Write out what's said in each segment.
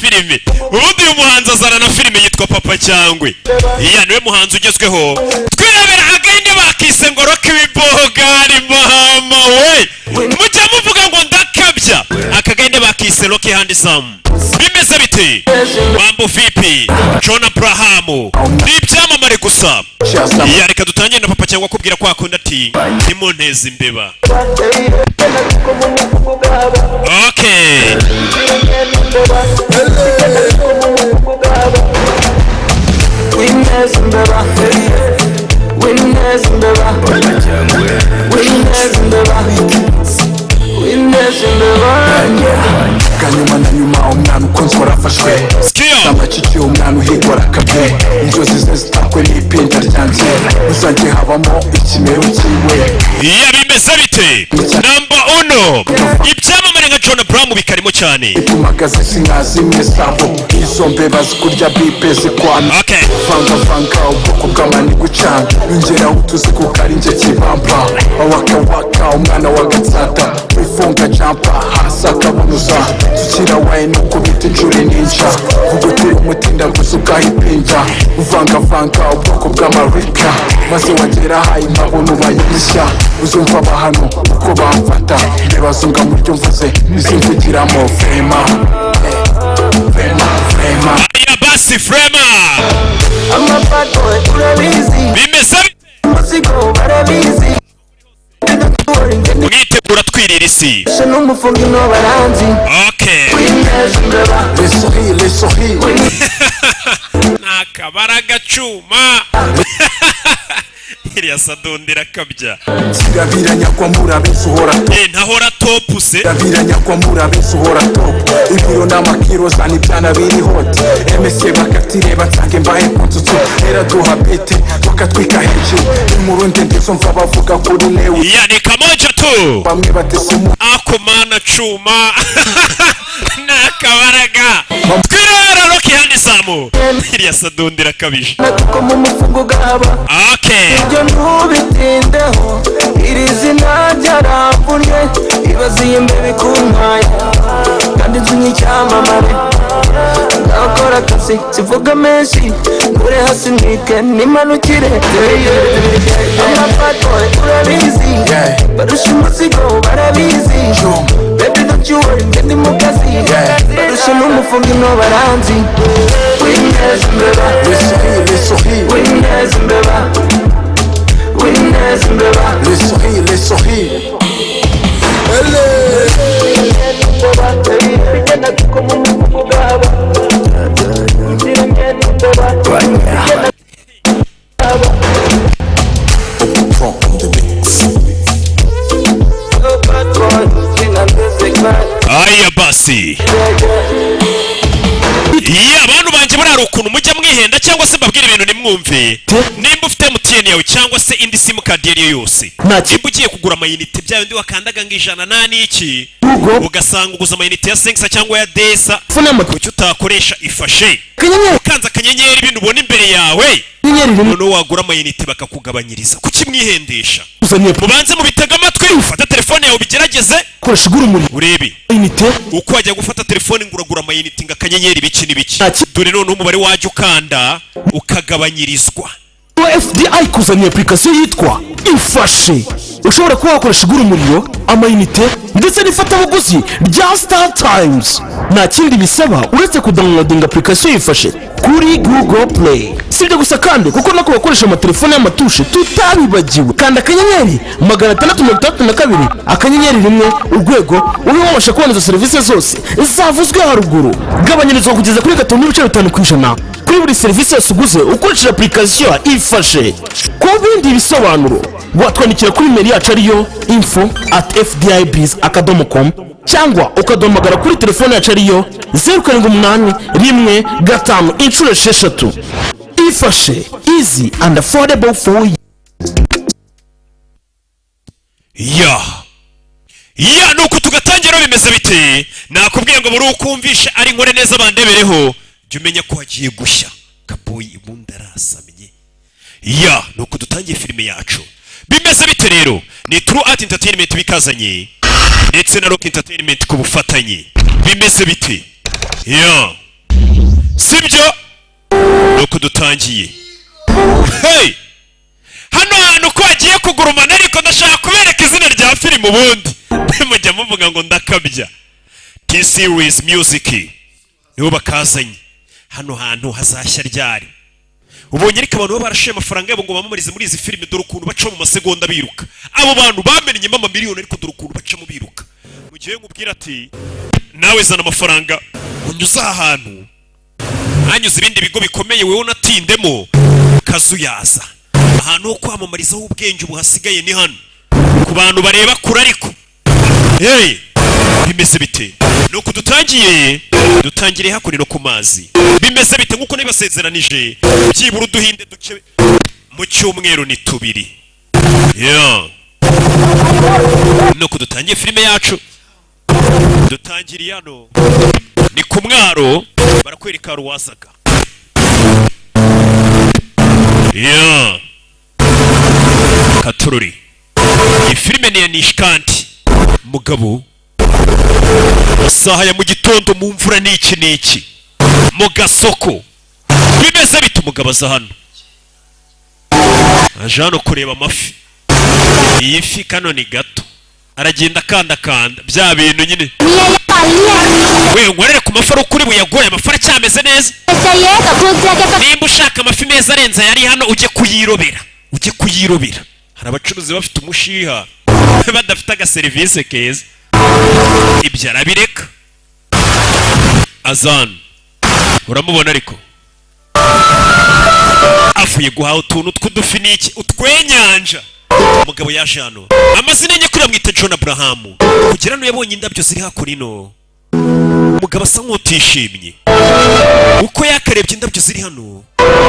Filime ubundi uyu muhanzi azana na filime yitwa Papa Cyangwe. Iya, niwe muhanzi ugezweho. Twirebera agahinde bakise ngo Rocky w'ibogari. Mama we, mujya muvuga ngo ndakabya. Aka gahinde bakise Rocky Handsome. Bimeze bite? Mambo vipi? John Abraham, ni ibyamamare gusa. Iya, reka dutangire na Papa Cyangwa akubwira ko akunda ati ntimunteze imbeba. Okay. Wineza imbeba, wineza imbeba, wineza imbeba, wineza imbeba. Bwa nyuma na nyuma, umwana ukunzwe arafashwe. Sikia. Amacikiye umwana uhigwa arakabye, inzozi ze zitakwe n'ipinda ryanjye, uzajye habamo ikimero cyiwe. Iya, bimeze bite? Namba uno, ibyamamare nka John Abraham bikarimo cyane. Ipfumagaze sinka zimwe zabo, izo mbeba zikurya bipe zikwana. Vangavanga ubwoko bw'amani gucanga, yongeraho utuzi kuko ari njye kibamba. Awakawaka umwana wa gatsata, wifunga jampa hasi akabunuza, tukira wayini ukubita inshuro ninja, vuga uti umutinda gusa ukahipinja. Uvangavanga ubwoko bw'amarika, maze wagera hayi nkabona ubaye mushya. Uzumva abahano uko bamfata, mbebazunga mu ryo mvuze nizimvugiramo vrema vrema vrema. Aya basi, frema. I'm a bad boy, urabizi. Bimeze bite? Umuzigo barabizi. Mwitegura twirira isi. N'umufungo ino baranzi. Wineza imbeba. Les souris, les souris. Nakabara gacuma iriya sadundira akabya. Kirabiranya murabizi uhora top. Eh, ntahora top se. Kirabiranya murabizi uhora top, ibiro n'amakiro zana ibyana biri hot emese bakatireba nsange mbahe ku nzuzu eraduha bete bakatwika hejuru inkuru ndende zumva bavuga kuri lewe. Iya, ni kamoja tu. Bamwe batese mu Ako mana, cuma nakabaraga. Twirebera Rocky Handsome, iriya sadundira akabije. Kuko mu mufungo gaba. Ibyo ntubitindeho, iri zina ryaramvunnye. Ibaze iyi mbeba ikuntwaye kandi nzi nk'icyamamare. Ngakora akazi sivuga menshi, nkure hasi ntwike nimanukire. I'm a bad boy, urabizi. Barusha umuzigo barabizi. Baby, don't you worry, njye ndi mu kazi. Barusha n'umufungo ino baranzi. Wineza imbeba. Les souris, les souris. Wineza imbeba, wineza imbeba. Les souris, les souris. Bigenda kuko mu mufungo gaba. Bigenda. Oh, bad boy, king of music, man. Aya basi, iya, abantu banjye, buriya hari ukuntu mujya mwihenda cyangwa se mbabwira ibintu nimwumve. Nimba ufite MTN yawe cyangwa se indi simukadi iyo ari yo yose, nimba ugiye kugura amayinite, bya bindi wakandaga ngo 100 nta n'iki, ugasanga uguze amayinite ya 500 cyangwa ya 200, kuki utakoresha ifashe? Ukanze akanyenyeri, ibintu ubona imbere yawe, noneho wagura amayinite bakakugabanyiriza. Kuki mwihendesha? Mubanze mubitege amatwi, ufate telefone yawe ubigerageze. Koresha igura umuriro. Urebe inite. Uko wajya gufata telefone ngo uragura amayinite ngo akanyenyeri ibiki n'ibiki, dore noneho umubare wajya ukanda ukagabanyirizwa. FDI kuzaniye application yitwa Ifashe, ushobora kuba wakoresha igura umuriro, amayinite ndetse n'ifatabuguzi rya Star Times. Nta kindi bisaba uretse kudownloadinga application Ifashe kuri Google Play. Si ibyo gusa kandi, kuko no ku bakoresha amatelefone y'amatushe tutabibagiwe. Kanda *662*1# ube wabasha kubona izo serivisi zose zavuzwe haruguru. Gabanyirizwa kugeza kuri 5.5% kuri buri serivisi yose uguze ukoresheje application Ifashe. Ku bindi bisobanuro watwandikira kuri email yacu ariyo info@fdibiz.com, cyangwa ukaduhamagara kuri telefone yacu ariyo 078155. Ifashe, easy and affordable for you. Ya ya, nuko tugatangira. Bimeze bite? Nakubwiye ngo buri ukumvishe ari nkore neza bandebereho, jya umenya ko hagiye gushya. Kaboyi ubundi arasamye. Ya, nuko dutangiye filime yacu. Bimeze bite rero? Ni True Art Entertainment bikazanye ndetse na Rock Entertainment ku bufatanye. Bimeze bite? Ya. Sibyo? Nuko dutangiye. Hey, hano hantu ko hagiye kugurumana, ariko ndashaka kubereka izina rya filime, ubundi mujya muvuga ngo ndakabya. T-Series Music nibo bakazanye. Hano hantu hazashya ryari? Ubonye ariko abantu baba barashoye amafaranga yabo ngo bamamarize muri izi filime, dore ukuntu baca mu masegonda biruka. Abo bantu bamennyemo amamiliyoni, ariko dore ukuntu bacamo biruka. Mu gihe nkubwira ati nawe zana amafaranga unyuze aha hantu hanyuze ibindi bigo bikomeye, wowe unatindemo kazuyaza. Ahantu ho kwamamarizaho ubwenge ubu hasigaye ni hano ku bantu bareba kure. Ariko hey, bimeze bite? Nuko dutangiye, dutangiriye hakuno ku mazi. Bimeze bite? Nk'uko nibasezeranije, byibura uduhinde duke mu cyumweru ni tubiri. Yeah. Nuko dutangiye filime yacu, dutangiriye hano ni ku mwaro, barakwereka ruwazaga. Yeah. Katururi, iyi filime ni iya Nishkanti. Mugabo, isaha ya mu gitondo, mu mvura n'iki n'iki, mu gasoko bimeze bite? Umugabo aza hano, aje hano kureba amafi. Iyi fi kano ni gato, aragenda akandakanda bya bintu nyine. We nkorere ku mafi, ari ukuri buyagoye, amafi aracyameze neza. Nimba ushaka amafi meza arenze ayari hano, ujye kuyirobera, ujye kuyirobera. Hari abacuruzi bafite umushiha badafite agaserivisi keza. Ibyo arabireka, azana. Uramubona ariko avuye guhaha utuntu tw'udufi n'iki, utwenyanja. Umugabo yaje hano, amazina ye nyakuri bamwita John Abraham. Kugira ngo yabonye indabyo ziri hakuno, umugabo asa nk'utishimye. Uko yakarebye indabyo ziri hano,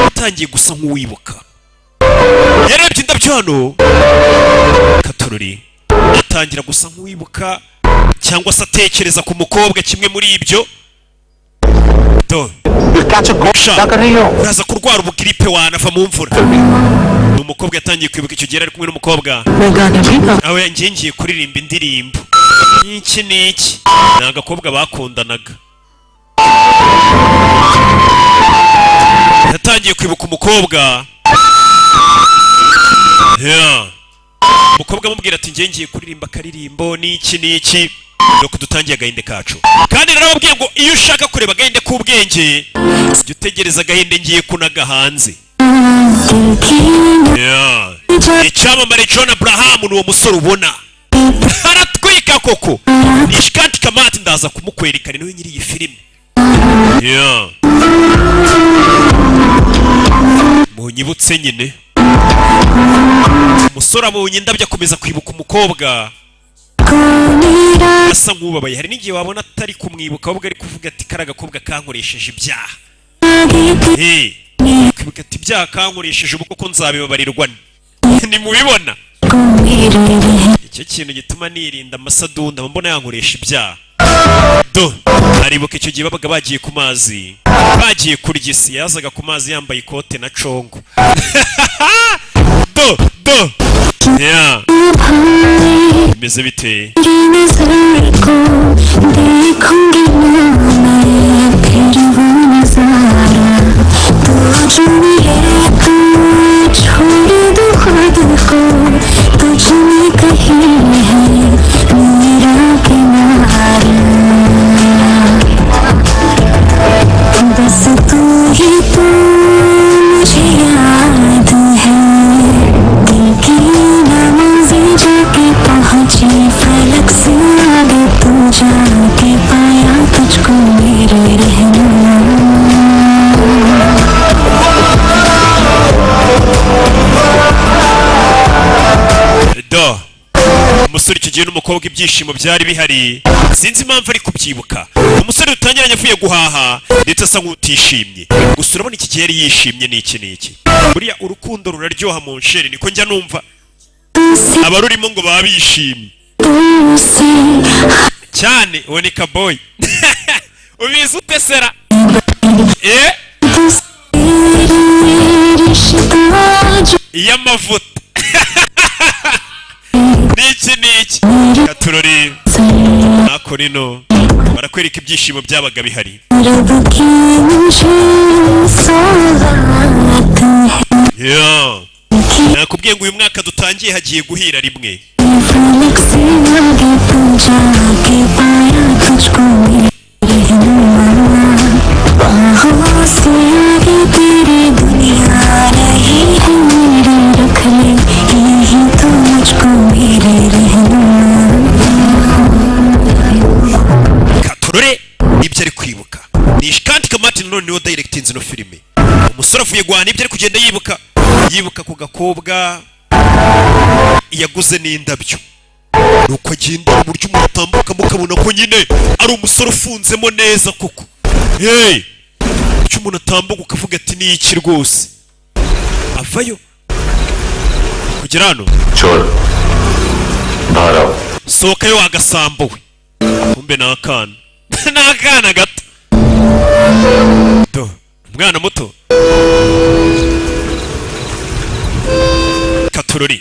atangiye gusa nk'uwibuka. Yarebye indabyo hano katorori, atangira gusa nk'uwibuka cyangwa se atekereza ku mukobwa, kimwe muri ibyo. Do sha, uraza kurwara ubugiripe wanava mu mvura. Ni umukobwa yatangiye kwibuka icyo gihe ari kumwe n'umukobwa aho ngiye ngiye kuririmba indirimbo n'iki n'iki. Ni agakobwa bakundanaga. Yatangiye kwibuka umukobwa. Yeah. Umukobwa amubwira ati ngiye ngiye kuririmba akaririmbo n'iki n'iki. Nuko dutangiye agahinde kacu. Kandi narababwiye ngo iyo ushaka kureba agahinde k'ubwenge, jya utegereza agahinde ngiye kunaga hanze. Yeah. Icyamamare John Abraham ni uwo musore ubona aratwika koko. Nishkanti Kamati, ndaza kumukwereka, ni nawe nyiri iyi filime. Yeah. Munyibutse nyine, umusore abonye indabyo akomeza kwibuka umukobwa, asa nk'ubabaye. Hari n'igihe wabona atari kumwibuka, ahubwo ari kuvuga ati kariya gakobwa kankoresheje ibyaha. Hey, kwibuka ati ibyaha kankoresheje, ubu koko nzabibabarirwa? Ntimubibona? Icyo kintu gituma nirinda amasadunda, mbona yankoresha ibyaha. Do aribuka icyo gihe babaga bagiye ku mazi, bagiye kurya isi. Yazaga ku mazi yambaye ikote na congo. Do do, yeah. Bimeze bite? देखूंगी ना मैं फिर वो नजारा, तू जो मिले तो छोड़ दो खुद को, तुझ में कहीं है मेरा किनारा। बस तू ही तू मुझे याद है, दिल की ना जाके पहुंची फलक से आगे, तू जाके पाया तुझको मेरे रहनुमा। Do umusore icyo gihe n'umukobwa ibyishimo byari bihari, sinzi impamvu ari kubyibuka. Umusore dutangiranye avuye guhaha ndetse asa nk'utishimye, gusa urabona iki gihe yari yishimye n'iki n'iki. Buriya urukundo ruraryoha mu nsheri, niko njya numva abarurimo ngo baba bishimye cyane. Uwo ni kaboyi, ubizi ute sera? Eh, iy'amavuta n'iki n'iki. Katurori hakurino Barakwereka ibyishimo byabaga bihari. रब की मुझे सौगात है। Yeah. Nakubwiye ngo uyu mwaka dutangiye hagiye guhira rimwe. फलक से आगे तू जाके पाया तुझको मेरे रहनुमा, बाहों से आगे तेरी दुनिया रही है, मेरे रख ले यही तो मुझको मेरे रहनुमा। Katurore ibyo ari kwibuka ni kandi kamati. Nanone niwe directinze ino filime. Umusore avuye guhana, ibyo ari kugenda yibuka, yibuka ku gakobwa yaguze n'indabyo, nuko agenda uburyo umuntu atambuka mukabona ko nyine ari umusore ufunzemo neza koko. Hey, icyo umuntu atambuka ukavuga ati ni iki rwose. Avayo kugera hano. छोड़, बाहर आओ। Sohokayo wagasambo we. Kumbe ni akana, ni akana gato do, umwana muto katurori.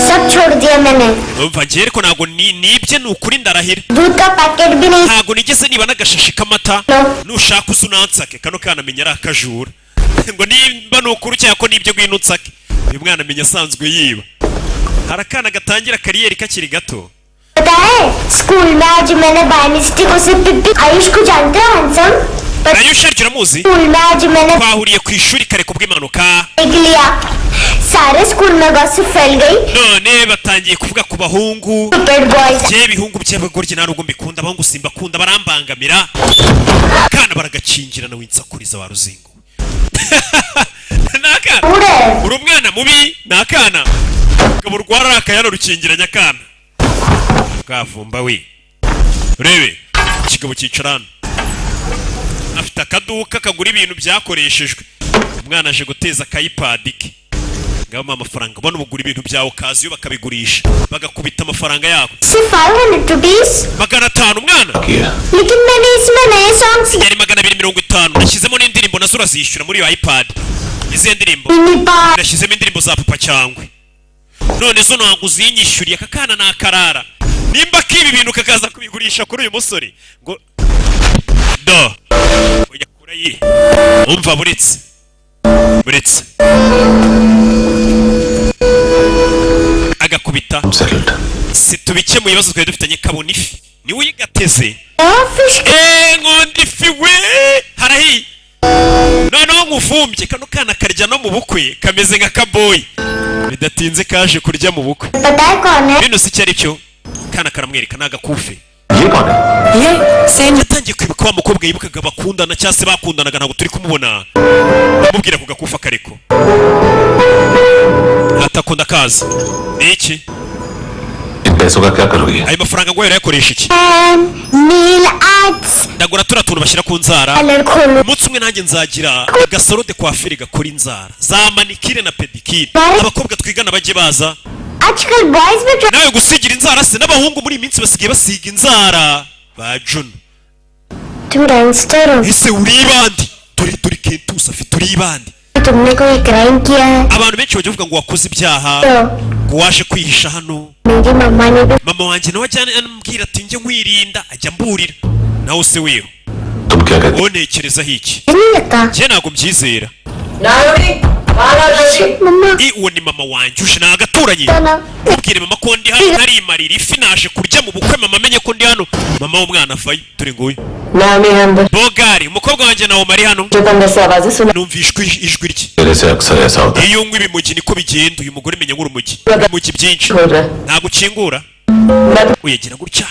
सब छोड़ दिया मैंने। Umva njye ariko ntabwo nibye, ni ukuri ndarahira. दूध का पैकेट भी नहीं। Ntabwo nigeze niba n'agashashi k'amata. Nushaka uza unansake. Kano kana amenya ari akajura, ngo nimba ni ukuri cyangwa ko nibyo, ngwino unsake. Uyu mwana amenya asanzwe yiba. Hari akana gatangira career kakiri gato. पता है, स्कूल में आज मैंने by mistake उसे पिप्पी, आयुष को जानते हो, handsome. Ayush aryo uramuzi? School में आज मैंने Twahuriye ku ishuri kare kubw'impanuka. देख लिया, सारे स्कूल में गॉसिप फैल गई। None batangiye kuvuga ku bahungu. Stupid boys. Njye ibihungu by'abagoryi nta nubwo mbikunda, abahungu simbakunda, barambangamira. Akana baragakingirana, winsakuriza wa ruzingo. Ni akana. Uri umwana mubi. Ni akana kaba rwararakaye hano rukingiranye akana bwavumba we. Urebe ikigabo cyicara hano, afite akaduka kagura ibintu byakoreshejwe. Umwana aje guteza aka iPad ke, ngabo amafaranga ubona ubugura ibintu byawe ukaza iyo bakabigurisha bagakubita amafaranga yabo. सिर्फ ₹500? 500 umwana. लेकिन मैंने इसमें नए songs Yari 250, nashyizemo n'indirimbo, nazo urazishyura muri iyo iPad. Izihe ndirimbo? Nashyizemo indirimbo za Papa Cyangwe, none zo ntabwo uzinyishyuriye. Aka kana ni akarara, nimba kiba ibintu kakaza kubigurisha kuri uyu musore ngo do ujya kure ye. Umva, buretse buretse agakubita si tubikemuye ibibazo twari dufitanye. Kabona ifi, niwe uyigateze. Eee, nkunda ifi we, harahiye. Noneho nkuvumbye kano kana karya no mu bukwe, kameze nka kaboyi. Bidatinze kaje kurya mu bukwe. पता है कौन है? Bino si icyo ari cyo, kana karamwereka ni agakufe. Yatangiye kwibuka wa mukobwa yibukaga bakundana cyangwa se bakundanaga, ntabwo turi kumubona. Amubwira ku gakufe akariko atakunda kaza ni iki? इन पैसों का क्या करोगी? Ayo mafaranga ngo yakoresha iki? Nail arts. Ndagura turiya tuntu bashyira ku nzara. Parlour खोलो। Umunsi umwe nanjye nzagira agasaro de coiffure gakora inzara za manicure na pédicure, abakobwa twigana bajye baza. आजकल boys भी Nawe gusigira inzara se? N'abahungu muri iyi minsi basigaye basiga inzara ba Juno. तुम gangster हो। Ese uri ibandi? Dore dore kentusi afite, uri ibandi. तुमने कोई crime किया है? Abantu benshi bajya bavuga ngo wakoze ibyaha, तो ngo waje kwihisha hano. मेरी मम्मा ने भी Mama wanjye nawe ajya ambwira ati njye nkwirinda, ajya amburira. Nawe se weho? तुम क्या कहते? Wowe ntekerezaho iki? नहीं लगता। Njye ntabwo mbyizera. Mama. I uwo ni mama wanjye uje, ni agaturanyi. Mubwire mama ko ndi hano narimarira ifi, naje kurya mu bukwe, mama amenye ko ndi hano. Mama w'umwana avayo, turi nguyu bogari, umukobwa wanjye nawe ari hano. Numva ijwi rye. मेरे से अक्सर ऐसा होता है। Iyo unywa ibimogi niko bigenda. Uyu mugore menya nk'urumogi, ibimogi byinshi. Ntabwo ukingura, uyagira gutya.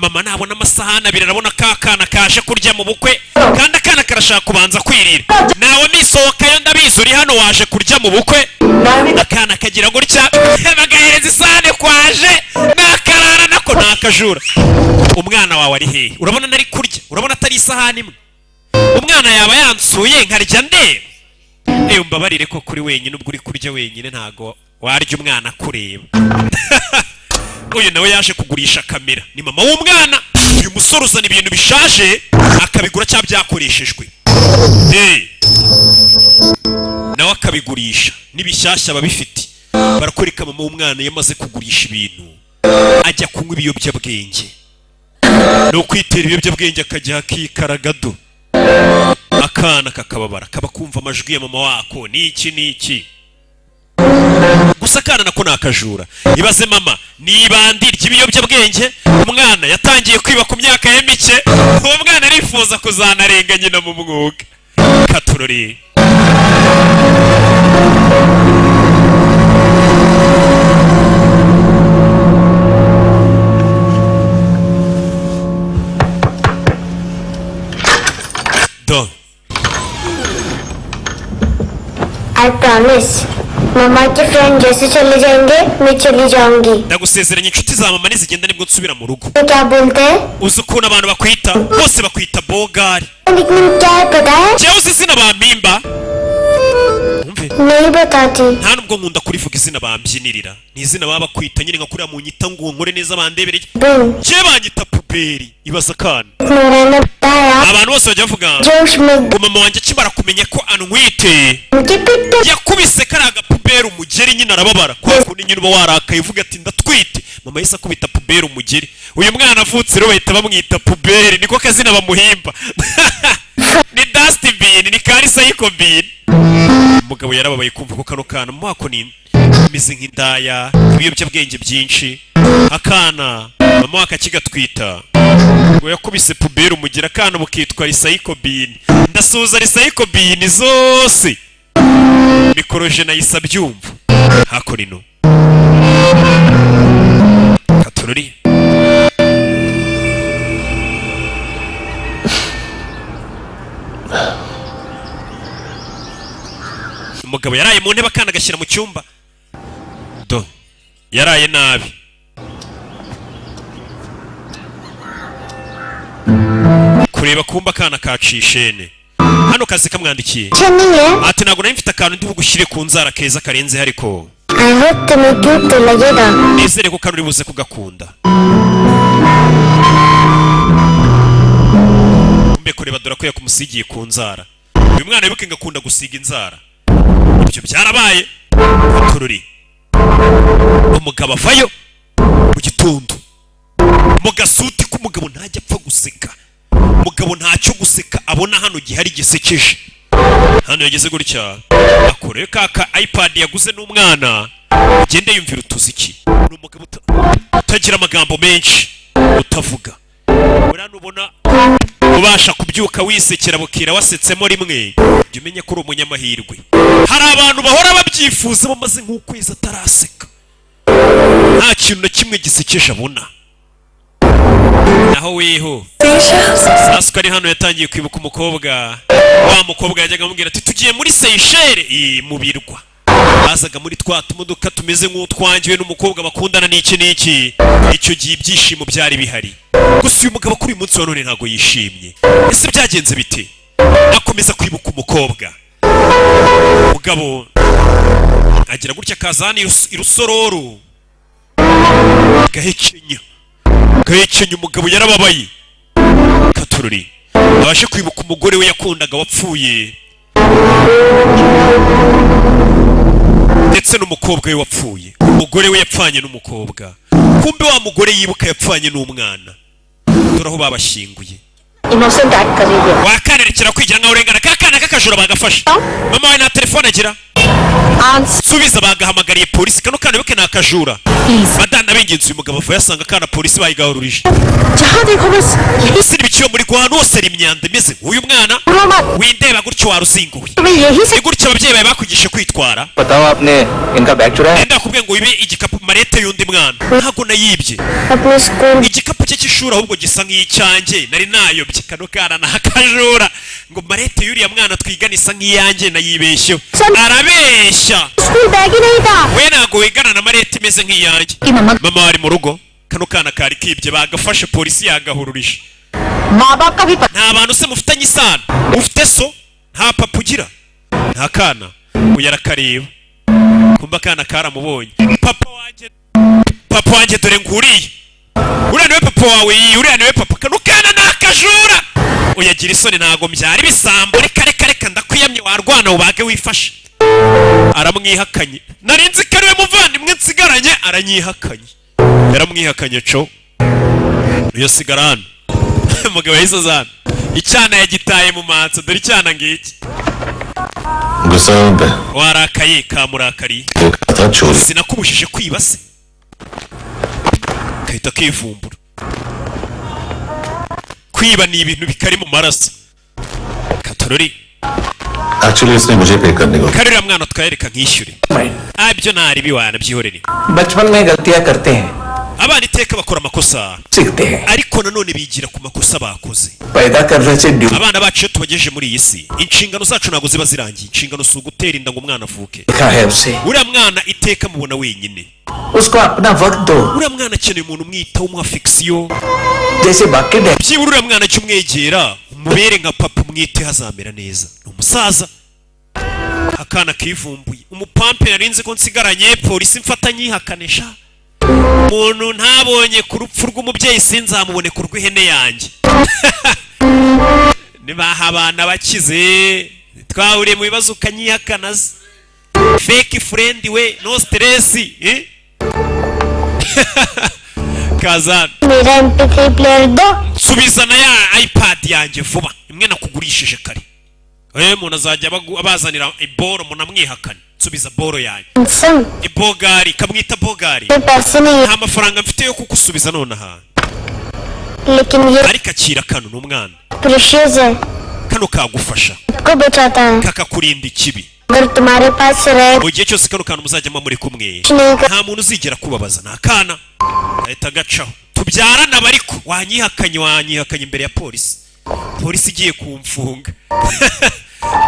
Mama nabona amasahani abiri, arabona ka kana kaje kurya mu bukwe, kandi akana karashaka kubanza kwirira. Nawe misohokayo, ndabizi uri hano waje kurya mu bukwe. Akana kagira gutya bagahereza isahani kwaje nakarara nako ni akajura. Umwana wawe ari hehe? Urabona nari kurya, urabona atari isahani imwe? Umwana yaba yansuye nkarya ndeba. Ewe, umbabarire ko kuri wenyine, ubwo uri kurya wenyine ntago warya umwana akureba. Uyu nawe yaje kugurisha kamera, ni mama w'umwana. Uyu musore uzana ibintu bishaje akabigura cyangwa byakoreshejwe. Hey. Nawe akabigurisha n'ibishyashya aba abifite. Barakwereka mama w'umwana iyo amaze kugurisha ibintu ajya kunywa ibiyobyabwenge. Ni ukwitera ibiyobyabwenge, akajya akikaragado, akana kakababara, kaba kumva amajwi ya mama wako niki niki. Gusa akana nako ni akajura. Ibaze, mama ni ibandi ry'ibiyobyabwenge, umwana yatangiye kwiba ku myaka ye mike. Uwo mwana arifuza kuzanarenga nyina mu mwuga. Katurori. Do. I promise, mama के friend जैसे चले जाएंगे, मैं चली जाऊंगी। Ndagusezeranya, inshuti za mama nizigenda nibwo nsubira mu rugo. तो क्या बोलते हैं? Uzi ukuntu abantu bakwita? Bose bakwita bogari. Nickname क्या है, पता है? Njyewe uzi izina bampimba? Umve. नहीं बताती। Nta nubwo nkunda kurivuga izina bambyinirira. Ni izina baba bakwita nyine, nka kuriya munyita ngo nkore neza bandebereye. Bin. Njyewe banyita puberi. Ibaza akana. Nora ने बताया, Abantu bose bajya bavuga जोश में ngo mama wanjye akimara kumenya ko antwite उनके पिट्टे yakubise kariya gapuberi umugeri nyine, arababara. Kwa kundi nyine uba warakaye uvuga ati ndatwite, mama yahise akubita puberi umugeri. Uyu mwana avutse rero bahita bamwita puberi, niko kazina bamuhimba. Ni dustbin, ni ka recycle bin. Umugabo yarababaye kumva ko kano kana mu wako ni ameze nk'indaya, ibiyobyabwenge byinshi, akana mama wako akigatwita ngo yakubise puberi umugira, akana bukitwa recycle bin. Ndasuhuza recycle bin zose. Mikoroje nayise abyumva hakurino katururi. Umugabo yaraye mu ntebe, akana agashyira mu cyumba. Do, yaraye nabi. Kureba kumba akana kacishene hano kazi kamwandikiye. अच्छा नहीं है। Ati ntabwo nari mfite akantu ndi bugushyire ku nzara keza karenze, ariko I hope तुम्हें cute तो लगेगा। Nizere ko kano uri buze kugakunda. Kumbe kureba, dore ko yakumusigiye ku nzara. Uyu mwana wibuke ngo akunda gusiga inzara, ibyo byarabaye. Tururi, umugabo avayo mu gitondo mu gasuti k'umugabo, ntajya apfa guseka. Umugabo ntacyo guseka abona hano gihari gisekeje. Hano yageze gutya, akorewe ka iPad yaguze n'umwana, agende yumvira utuziki. Ni umugabo utagira amagambo menshi, utavuga. Buriya nubona ubasha kubyuka wisekera bukira wasetsemo rimwe, jya umenya ko uri umunyamahirwe. Hari abantu bahora babyifuza, bamaze nk'ukwezi ataraseka, nta kintu na kimwe gisekeje abona. Naho weho Sasuke ari hano yatangiye kwibuka umukobwa, wa mukobwa yajyaga amubwira ati tugiye muri Seychelles, mu birwa bazaga muri twa tumodoka tumeze nk'utwangiwe n'umukobwa bakundana n'iki n'iki. Icyo gihe ibyishimo byari bihari. Gusa uyu mugabo kuri uyu munsi wa none ntabwo yishimye. Ese byagenze bite? Akomeza kwibuka umukobwa. Umugabo agira gutya akaza hano irusororo, gahekenya gahekenya. Umugabo yarababaye. Katururi, abashe kwibuka umugore we yakundaga wapfuye, ndetse n'umukobwa we wapfuye. Umugore we yapfanye n'umukobwa. Kumbe wa mugore yibuka yapfanye n'umwana. Dore aho babashyinguye. Innocent act कर रही है। Wakanerekera kwigira nkaho urengana. Ka kana k'akajura bagafashe. Mama we nta telefone agira. Subiza, bagahamagariye polisi. Kano kana wibuke ni akajura. Madana b'ingenzi, uyu mugabo avuye asanga akana polisi bayigahururije. जहाँ देखो बस यही। Ese ibikiyo muri ahantu hose hari imyanda imeze nk'uyu mwana. Windeba gutyo, waruzinguwe. तुम्हें यही से Ni gutya ababyeyi bawe bakwigishe kwitwara? बताओ, आपने इनका बैग चुराया? Nenda nakubwiye ngo wibe igikapu, marete y'undi mwana? Ntabwo nayibye. अपने school Igikapu cye cy'ishuri ahubwo gisa nk'icyanjye, nari nayobye. Kano kana ni akajura. Ngo marete y'uriya mwana twigana isa nk'iyanjye, nayibeshyeho. Arabeshya. School bag ही नहीं था। We ntabwo wigana na marete imeze nk'iyanjye. कि mama Mama wari mu rugo. Kano kana kari kibye, bagafashe, polisi yagahururije. माँ बाप का भी पता Nta bantu se mufitanye isano? Ufite so? Nta papa ugira? Nta kana. Uyu arakareba, kumba akana karamubonye. Papa wanjye, papa wanjye, dore nguriye. Uriya niwe papa wawe? Iyi uriya niwe papa. Kano kana ni akajura. Uyagira isoni, ntago mbyara ibisambo. Reka reka reka, ndakwiyamye, warwana ubage wifashe. Aramwihakanye. Nari nzi ko ariwe muvandimwe nsigaranye, aranyihakanye. Yaramwihakanye co. Uyo sigara hano. Umugabo yahise aza hano, icyana yagitaye mu manso. Dore icyana ngiki. गुस्सा में पे Warakaye, kamurakariye. देखा था चोरी। Sinakubujije kwiba se? Gahita kivumbura. Kwiba ni ibintu bikari mu maraso katorori. Actually इसने मुझे पे करने को Karuriya mwana twayereka nkishyure. Ah, ibyo ntari biwana, byihorere. बचपन में गलतियां करते हैं, Abana iteka bakora amakosa, सीखते हैं। Ariko nanone bigira ku makosa bakoze. पैदा करने से due Abana bacu iyo tubagejeje muri iyi si, inshingano zacu ntabwo ziba zirangiye. Inshingano si ugutera inda ngo umwana avuke. लिखा है उसे। Uriya mwana iteka mubona wenyine. उसको अपना वक्त दो। Uriya mwana akeneye umuntu umwitaho, umuha affection. जैसे बाकी day Byibura uriya mwana jya umwegera, umubere nka papa, umwiteho, azamera neza. Ni umusaza. Akana kivumbuye umupampe. Narinzi ko nsigaranye polisi mfata nyihakanisha umuntu ntabonye ku rupfu rw'umubyeyi, sinzamubone ku rw'ihene yanjye. Nibaha abana bakize twahuriye mu bibazo ukanyihakana se. Fake friend we, no stress, eh? Kazana. मेरा MP3 player दो। Nsubiza na ya iPad yanjye vuba, imwe nakugurishije kare. Umuntu azajya abazanira iboro munamwihakane. Nsubiza boro yanjye. Handsome. Ibogari, kamwita bogari. मेरे पैसे नहीं। Nta mafaranga mfite yo kugusubiza nonaha, लेकिन ये ariko akira kano, ni umwana. Precious है। Kano kagufasha, को बचाता है। Kakakurinda ikibi. अगर तुम्हारे पास रहे Mu gihe cyose kano kantu muzajya muri kumwe, नहीं कर nta muntu uzigera kubabaza. Ni akana, gahita gacaho. Tubyarana, ariko wanyihakanye, wanyihakanye imbere ya polisi. Polisi igiye kumfunga,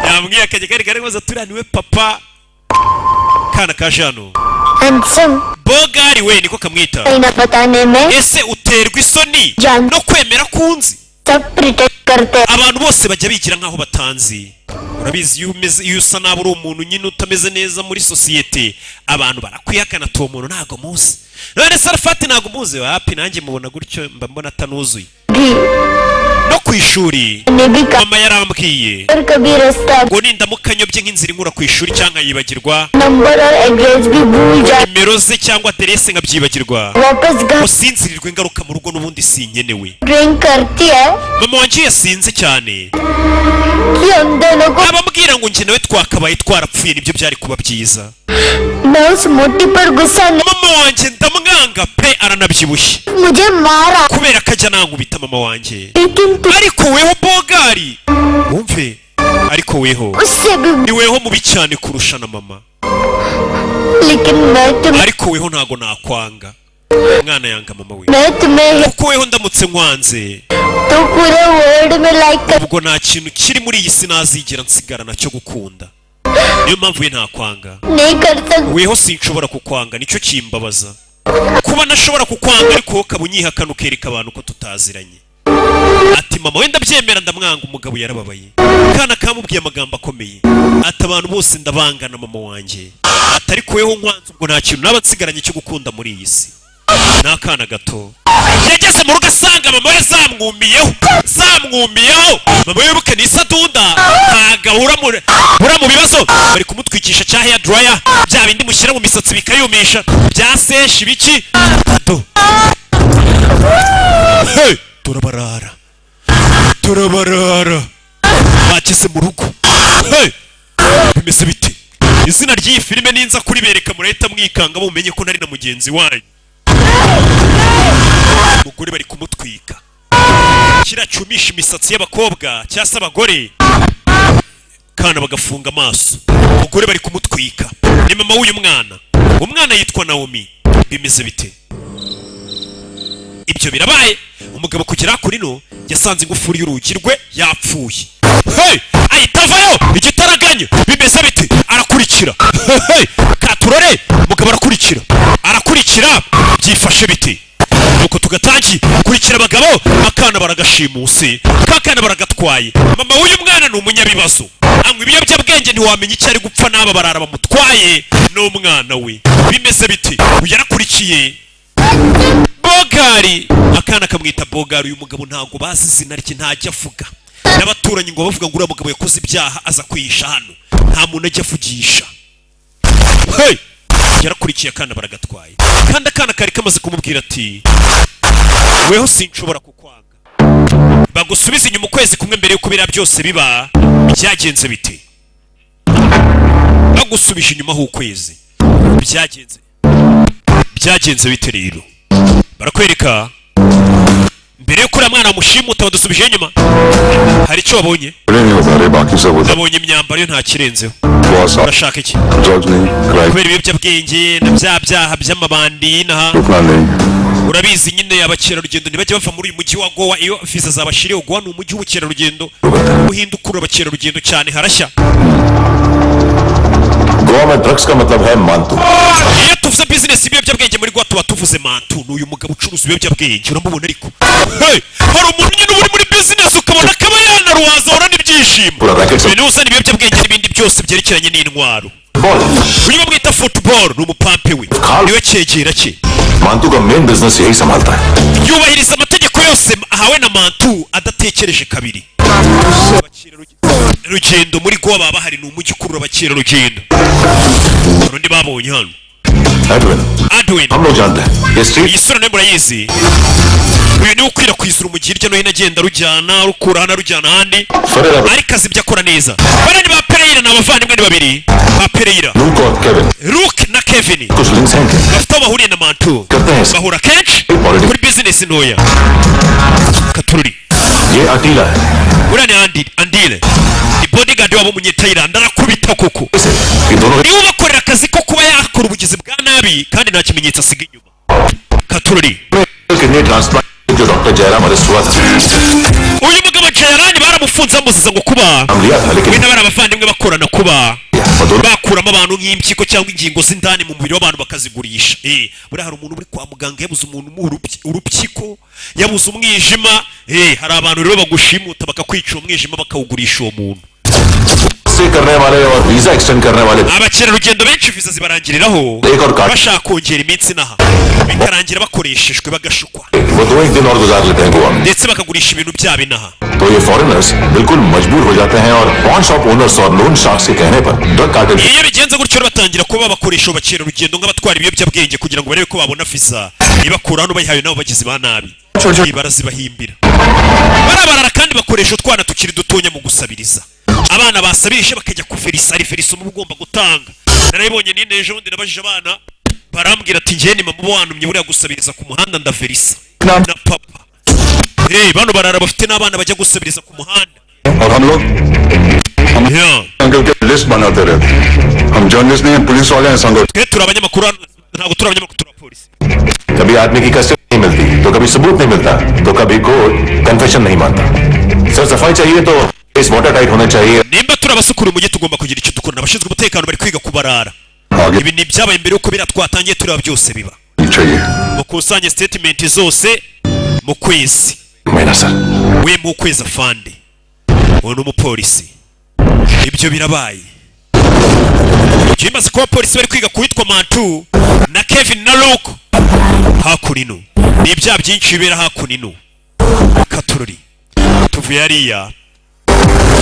yamwihakanye. Kari kari maze turiya niwe papa. Kana kaje hano. Handsome. Bogari we, niko kamwita. ना बताने में Ese uterwa isoni no kwemera kunzi? सब pretend करते हैं। Abantu bose bajya bigira nk'aho batanzi. Urabizi, iyo umeze, iyo usa nabi, uri umuntu nyine utameze neza muri sosiyete, abantu barakwihakana, tuwo muntu ntabwo muzi. None Sarafati ntabwo muzi? Wapi, nanjye mubona gutyo mba mbona atanuzuye. भी No ku ishuri मैंने भी कहा mama yarambwiye और कभी रास्ता ngo nindamuka nyobye nk'inzira inkura ku ishuri cyangwa nkayibagirwa, number और address भी भूल जाए, nimero ze cyangwa aderese nkabyibagirwa, वापस घर usinzirirwe ingaruka mu rugo n'ubundi sinkenewe. Drink करती है Mama wanjye yasinze cyane, कि हम दोनों को abambwira ngo njye nawe twakabaye twarapfuye, nibyo byari kuba byiza. मैं उस मोटी पर गुस्सा नहीं। Mama wanjye ndamwanga pe, aranabyibushye. मुझे मारा, Kubera ko ajya nankubita mama wanjye. लेकिन तू Ariko weho bogari, wumve, ariko weho उससे भी, ni weho mubi cyane kurusha na mama. लेकिन मैं तुम्हें Ariko weho ntago nakwanga. Umwana yanga mama we. मैं तुम्हें Kuko weho ndamutse nkwanze, तो पूरे वर्ल्ड में लाइक कर ubwo nta kintu kiri muri iyi si nazigera nsigara nacyo gukunda. Niyo mpamvu we ntakwanga. नहीं कर सकती। Weho sinshobora kukwanga, nicyo kimbabaza, kuba ntashobora kukwanga, ariko wowe ukaba unyihakana, ukereka abantu ko tutaziranye. Ati mama wenda byemera, ndamwanga. Umugabo yarababaye. Kana kamubwiye amagambo akomeye, ati abantu bose ndabangana mama wanjye, ati ariko weho nkwanze, ubwo nta kintu naba nsigaranye cyo gukunda muri iyi si. Ni akana gato. Yageze mu rugo asanga mama we zamwumiyeho, zamwumiyeho. Mama we, wibuke, ni isadunda, ntabwo ahura mu bibazo. Bari kumutwikisha cya hair dryer, bya bindi mushyira mu misatsi bikayumisha, bya seshi biki do. Hey! Turabarara, turabarara, bageze mu rugo. Hey! Bimeze bite? Izina ry'iyi filime ninza kuribereka murahita mwikanga, mumenye ko nari na mugenzi wanyu. Umugore bari kumutwika kiriya cyumisha imisatsi y'abakobwa cyangwa se abagore, kana bagafunga amaso. Umugore bari kumutwika, ni mama w'uyu mwana. Umwana yitwa Naomi. Bimeze bite? Ibyo birabaye. Umugabo kugera kuri no yasanze ingufuri y'urugi rwe yapfuye. Hey! Ahita avayo igitaraganya. Bimeze bite? Arakurikira. Hey! Katurore, umugabo arakurikira, arakurikira. Byifashe bite? Nuko tugatangiye kurikira abagabo. Akana baragashimuse, kakana baragatwaye. Mama w'uyu mwana ni umunyabibazo, anywa ibiyobyabwenge, ntiwamenya icyo ari gupfa n'aba barara bamutwaye n'umwana we. Bimeze bite? Uyu yarakurikiye Bogari, akana kamwita Bogari. Uyu mugabo ntabwo bazi izina rye, ntajya avuga n'abaturanyi ngo bavuga ngo uriya mugabo yakoze ibyaha aza kwihisha hano. Nta muntu ajya avugisha. Hey! Yarakurikiye akana, baragatwaye, kandi akana kari kamaze kumubwira ati: "Weho sinshobora kukwanga." Bagusubiza inyuma ukwezi kumwe mbere y'uko biriya byose biba. Byagenze bite? Bagusubije inyuma h'ukwezi, byagenze bite? Rero barakwereka mbere y'uko uriya mwana bamushimuta. Badusubije inyuma, hari icyo wabonye? नहीं बता रहे, बाकी सब उधर। Nabonye imyambaro yo, nta kirenzeho. Urashaka iki? Drugs नहीं, crime. Kubera ibiyobyabwenge na bya byaha by'amabandi n'aha. रुकना नहीं। Urabizi nyine, abakerarugendo ntibajya bava muri uyu mujyi wa Gowa iyo viza zabashiriyeho. Gowa ni umujyi w'ubukerarugendo, uhinda ukurura abakerarugendo cyane, harashya. Goa में ड्रग्स का मतलब है मानतू। Iyo tuvuze bizinesi y'ibiyobyabwenge muri Gowa, tuba tuvuze Mantu. Ni uyu mugabo ucuruza ibiyobyabwenge, uramubona. Ariko hey, hari umuntu nyine uba uri muri bizinesi, ukabona akaba yanaruhaza, ahorana ibyishimo. Uyu niwe uzana ibiyobyabwenge n'ibindi byose byerekeranye n'intwaro. Uyu bamwita Football, ni umupampe we, niwe cyegera cye. मानतू का main business यही संभालता है। Yubahiriza amategeko yose ahawe na Mantu adatekereje kabiri. Rugendo muri Gowa baba bahari, ni umujyi ukurura abakerarugendo. Hari undi babonye hano. Edwin. Edwin. हम लोग जानते हैं ये street. Iyi sura nayo murayizi. Uyu niwe ukwirakwiza urumogi hirya no hino, agenda arujyana, arukura hano arujyana ahandi, ariko azi ibyo akora neza. Bariya ni ba Pereira, ni abavandimwe, ni babiri ba Pereira. Luke और Kevin. Luke na Kevin. कुछ links हैं क्या? Bafite aho bahuriye na Mantu, bahura kenshi kuri bizinesi ntoya katururi. ये अटीला है। Uriya ni Andi, Andile ni bodyguard wabo w'umunyetayilandi, arakubita koko. ये दोनों Niwe ubakorera akazi ko kuba yakora ubugizi bwa nabi, kandi nta kimenyetso asiga inyuma katururi. Kidney transplant जो डॉक्टर जयराम arrest हुआ था। Uyu mugabo Jayarani baramufunze, bamuziza ngo kuba नाम लिया था लेकिन we n'abari abavandimwe bakorana, kuba bakuramo abantu nk'impyiko cyangwa ingingo z'indani mu mubiri w'abantu bakazigurisha. Buriya hari umuntu uri kwa muganga yabuze umuntu umuha urupyiko, yabuze umwijima. Hari abantu rero bagushimuta, bakakwica uwo mwijima, bakawugurisha uwo muntu. से करने वाले और visa extend करने वाले। Abakerarugendo benshi viza zibarangiriraho, एक और card. bashaka kongera iminsi inaha, bikarangira bakoreshejwe, bagashukwa. वो दो एक दिन और गुजार लेते हैं गोवा में। Ndetse bakagurisha ibintu byabo inaha. तो ये फॉरेनर्स बिल्कुल मजबूर हो जाते हैं और pawn shop owners और लोन शार्क्स के कहने पर drug cartel. Iyo bigenze gutyo rero, batangira kuba bakoresha abo bakerarugendo nk'abatwara ibiyobyabwenge, kugira ngo barebe ko babona viza ibakura hano, bayihawe nabo bagizi ba nabi. Barazibahimbira, barabarara, kandi bakoresha utwana tukiri dutonya mu gusabiriza. Abana basabirije bakajya kuverisa, ari verisa uba ugomba gutanga. Narabibonye nine ejo bundi, nabajije abana, barambwira ati: "Njye ni mama uba wantumye buriya gusabiriza ku muhanda, ndaverisa na papa." Hey, bano barara bafite n'abana bajya gusabiriza ku muhanda. और हम लोग हम अंकल के लिस्ट बनाते रहते। हम जर्नलिस्ट नहीं हैं, पुलिस वाले हैं संगठन। Twe turi abanyamakuru hano, ntabwo turi abanyamakuru, turi abapolisi. कभी आदमी की कस्टडी नहीं मिलती, तो कभी सबूत नहीं मिलता, तो कभी कोर्ट कन्फेशन नहीं मानता। सर, सफाई चाहिए तो case water tight होना चाहिए। Nimba turi abasukura umujyi, tugomba kugira icyo dukora. Abashinzwe umutekano bari kwiga kubarara. Ibi ni ibyabaye mbere yuko biriya twatangiye tureba byose biba. चाहिए। Mukusanye statement zose mu kwezi. महीना sir. We, mu kwezi afande. Uwo ni umupolisi. Ibyo birabaye. Ibyo bimaze kuba, abapolisi bari kwiga ku witwa Mantu na Kevin na Luke. Hakuno ni ibyaha byinshi bibera hakuno katurori. Tuvuye hariya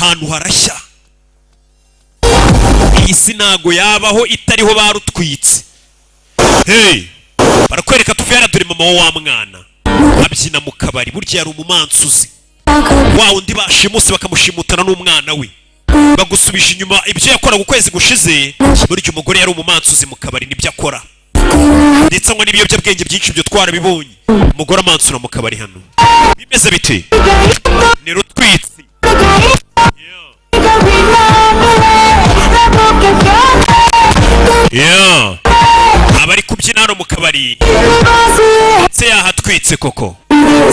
ahantu harashya. Iyi si ntago yabaho itariho barutwitse. Hey, barakwereka tuvuye hariya, dore mama wa mwana abyina mu kabari. Burya yari umumansuzi wa wundi bashimuse, bakamushimutana n'umwana we. Bagusubije inyuma ibyo yakoraga ukwezi gushize. Burya umugore yari umumansuzi mu kabari, nibyo akora, ndetse anywa n'ibiyobyabwenge byinshi, ibyo twarabibonye. Umugore amansura mu kabari hano, bimeze bite? Ni rutwitsi. Yeah. Abari kubyina hano mu kabari, ndetse yahatwitse koko.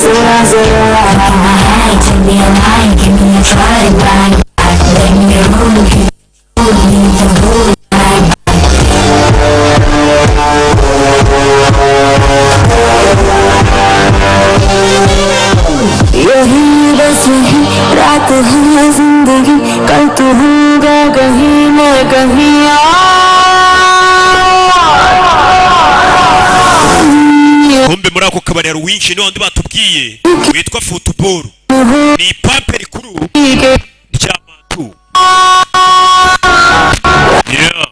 जरा जरा Give me a line, give me a try, bang, let me hold you, hold me the whole night. यही बस यही रात है जिंदगी, कल तू होगा कहीं, मैं कहीं और। Kumbe muri ako kabari hari uwinjiye, ni wandi batubwiye witwa Football, ni ipampe rikuru rya Mantu. Yeah.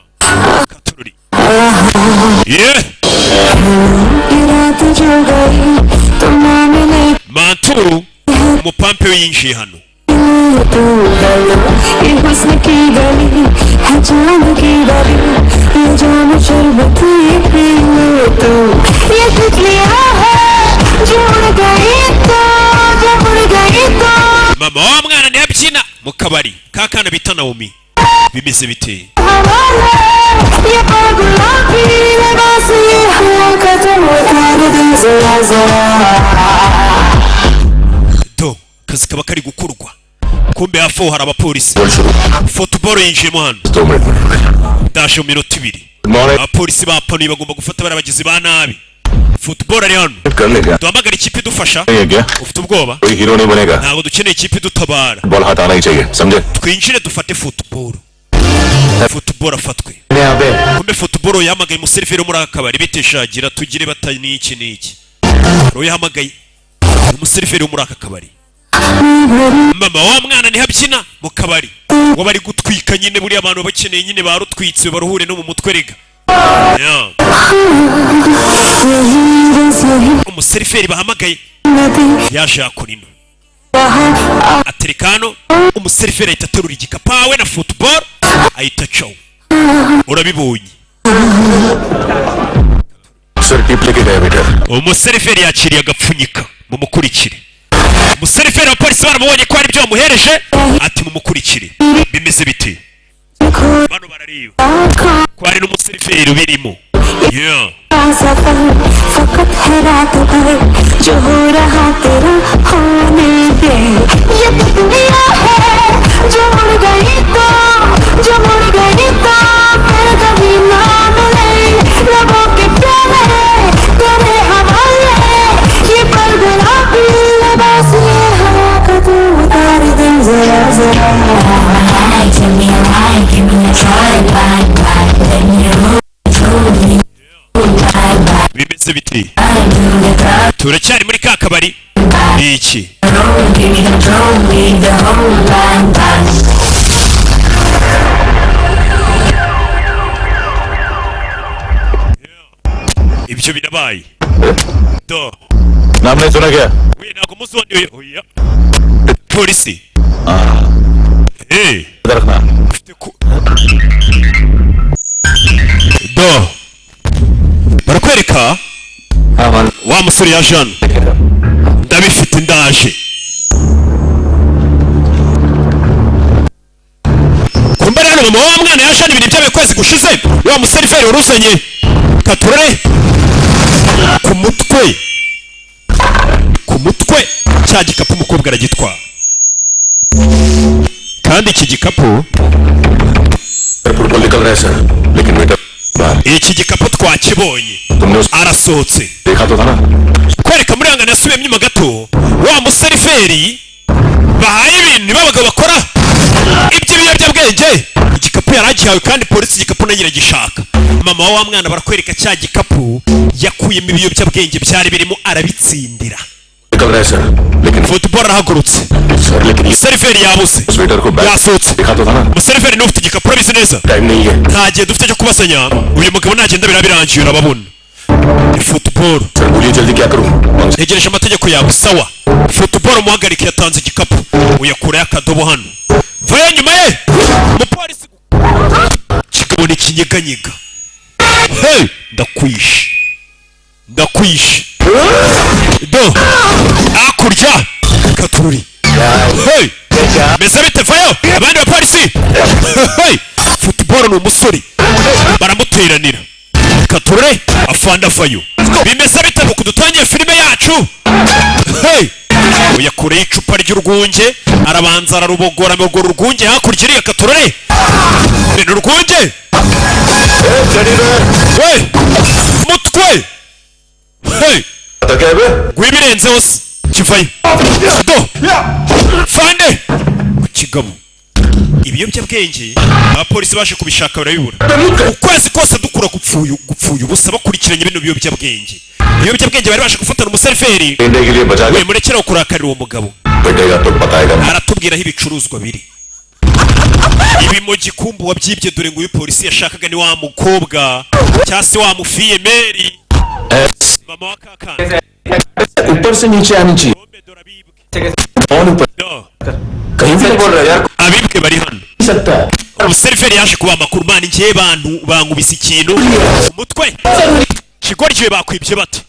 Katururi. Yinjiye hano. तू हेलो, ये हुस्न की गली है, चांद की गली, ये जाम शरबत पी ले तू। ये तितलियां है जो उड़ गई तो, जब उड़ गई तो। Mama wa mwana ntiyabyina mu kabari ka kana bita Naomi. Bimeze bite? हवाले ये पल गुलाबी लिबास ये हुआ खत्म, उतार दे जरा जरा। Do akazi kaba kari gukorwa. Kumbe hafi aho hari abapolisi. Football yinjiyemo hano. Ndaje mu minota 2. Abapolisi bapanuye, bagomba gufata bariya bagizi ba nabi. Football ari hano. कर लेगा। Duhamagara ikipe idufasha. नहीं है क्या? Ufite ubwoba? कोई hero नहीं बनेगा। Ntabwo dukeneye ikipe idutabara. Ball हाथ आना ही चाहिए, समझे? Twinjire dufate football, football afatwe. यहाँ पे Kumbe football yahamagaye umuseriveri wo muri aka kabari. Biteshagira tugire bata n'iki n'iki. Rero yahamagaye umuseriveri wo muri aka kabari. Mama wa mwana niho abyina mu kabari ngo bari gutwika nyine. Buriya abantu bakeneye nyine barutwitse baruhure no mu mutwe rega. Yeah. Umuseriveri bahamagaye yaje yakora ino, atereka hano. Umuseriveri ahita aterura igikapu awe na football, ahita acaho. Urabibonye? Sir, tip लेके गए waiter. Umuseriveri yakiriye agapfunyika. Mumukurikire. Umuseriveri wa polisi baramubonye ko hari ibyo bamuhereje, ati mumukurikire. Bimeze bite? Bano barareba ko hari n'umuseriveri ubirimo. Yeah. सफर फकत है रात भर, जो हो रहा तेरा होने दे। ये तितलियां है जो मुड़ गई तो, जो मुड़ गई तो फिर कभी ना मिले। लबों के प्याले तेरे हवाले, ये पल गुलाबी लिबास ये हवा का तू उतार दे जरा जरा। Give me a light, give me a try, bye bye. Let me roll. Bimeze biti? Turacyari muri ka kabari. Ni iki? Give me control, leave the whole line bye. Ibyo birabaye do. नाम नहीं सुना क्या? We, ntabwo muzi uwo ndiwe. Oya, polisi. Hey. रखना। Ufite ku do, barakwereka wa musore yaje hano. Ndabifite, ndaje. Kumbe rero mama wa mwana yaje hano. Ibintu byabaye kwezi gushize. Wa museriveri waruzanye katurore ku mutwe, ku mutwe cya gikapu umukobwa aragitwara. Kandi iki gikapu football निकल रहा है sir, लेकिन waiter बाहर। Iki gikapu twakibonye. तुमने उस Arasohotse. देखा तो था ना? Kwereka muri hangana yasubiyemo inyuma gato. Wa museriveri bahaye ibintu nibo abagabo bakora iby'ibiyobyabwenge. Igikapu yari agihawe kandi polisi igikapu nayo iragishaka. Mama wa mwana barakwereka cya gikapu yakuyemo ibiyobyabwenge byari birimo, arabitsindira. निकल रहा है sir, लेकिन Football arahagurutse. Sir, लेकिन ये Umuseriveri yabuze. उस waiter को bag Yasohotse. देखा तो था ना? Umuseriveri niwe ufite igikapu, urabizi neza. Time नहीं है। Nta gihe dufite cyo kubasanya. Uyu mugabo nagenda biraba birangiye, urababona ni football. Sir, बोलिए, जल्दी क्या करूं? Ntegereje amategeko yawe. Sawa, football umuhagarike. Yatanze igikapu, uyakurayo akadobo hano. Vayo nyuma ye umupolisi kigabona ikinyeganyega. Hey, ndakwishe, ndakwishe. Do hakurya katururi. Hey, meze bite? Vayo abandi bapolisi. Hey, football ni umusore, baramuteranira katurure. Afande avayo. Bimeze bite nuko dutangiye filime yacu? Hey, uyakureho icupa ry'urwunge, arabanza ararubogora, amugora urwunge hakurya iriya. Katurore ni urwunge we mutwe. Hey, ngwibirenzeho se kivayo. Do fande ku kigabo ibiyobyabwenge. Abapolisi baje kubishaka barabibura. Ukwezi kose dukura gupfuye, gupfuye ubusa bakurikiranye bino biyobyabwenge. Ibiyobyabwenge bari baje gufatana umuseriveri. India के लिए बचा We, murekeraho kurakarira uwo mugabo. पिटेगा तो बताएगा। Aratubwira aho ibicuruzwa biri. Ibimogi kumbu wabyibye. Dore ngo uyu polisi yashakaga ni wa mukobwa cyangwa se wa mufiyemeri, mama wa kakana. ऊपर से नीचे आनी चाहिए। Bombe dore abibwe. Phone ऊपर No. कहीं से बोल रहे हो यार Abibwe bari hano. सकता है। Umuseriveri yaje kuba amakuru, man, ngiye bantu bankubise ikintu umutwe. Kigoryi, bakwibye bate?